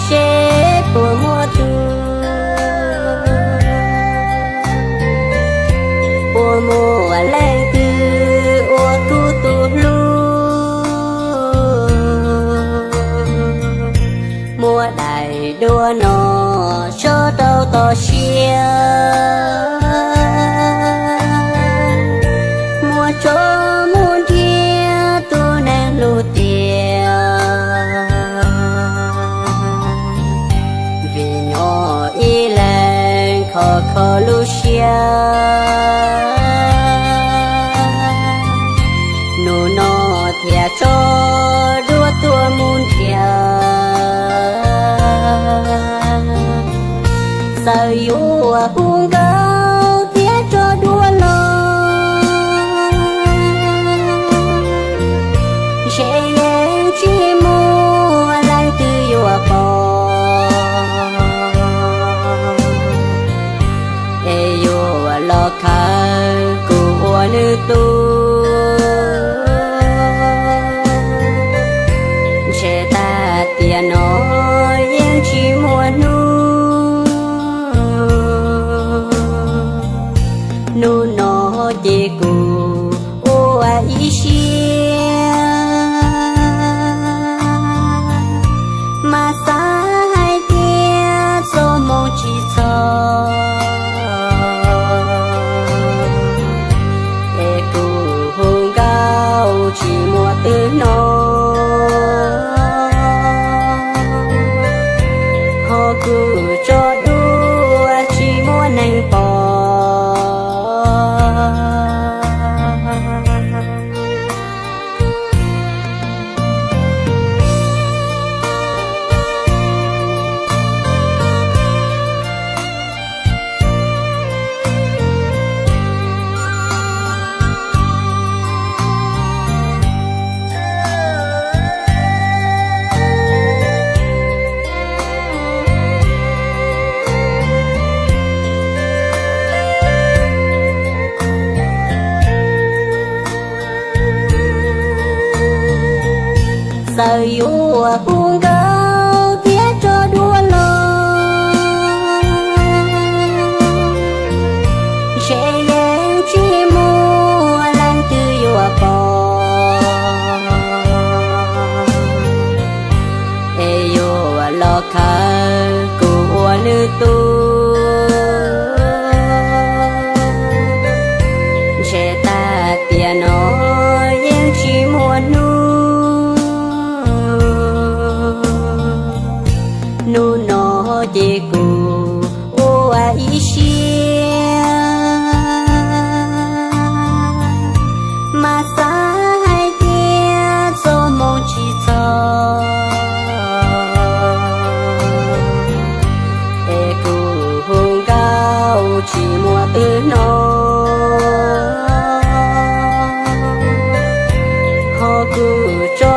Seb puas muaj tus, puas muaj leej twg ua kuv tus hlub. Muab daim duab no tso rau toj siab, muab tso mus nrhiav tus neeg hlub tiag. Vim nyob ib leeg khov kho lub siab, hnub no thiaj tso duab tuaj mus nrhiav. Txawm yuav hu nkauj thiab tso duab los, ntshe yeej tsis muaj leej twg yuav pom, es yuav los khaws kuv ua nws tub. Ntshe tag tiam no yeej tsis muaj hnub, hnub no ces kuv ua ib siab, mas xav hais tias txoj hmoo tsis txog, es kuv hu nkauj tsis muaj twg hnov, ho kuv tso duab tsis muaj neeg pom. Txawm yuav hu nkauj thiab tso duab los, ntshe yeej tsis muaj leej twg yuav pom, es yuav los khaws kuv ua nws tub. Ntshe tag tiam no yeej tsis muaj hnub, hnub no ces kuv ua ib siab, mas xav hais tias txoj hmoo tsis txog, es kuv hu nkauj tsis muaj twg hnov, ho kuv tso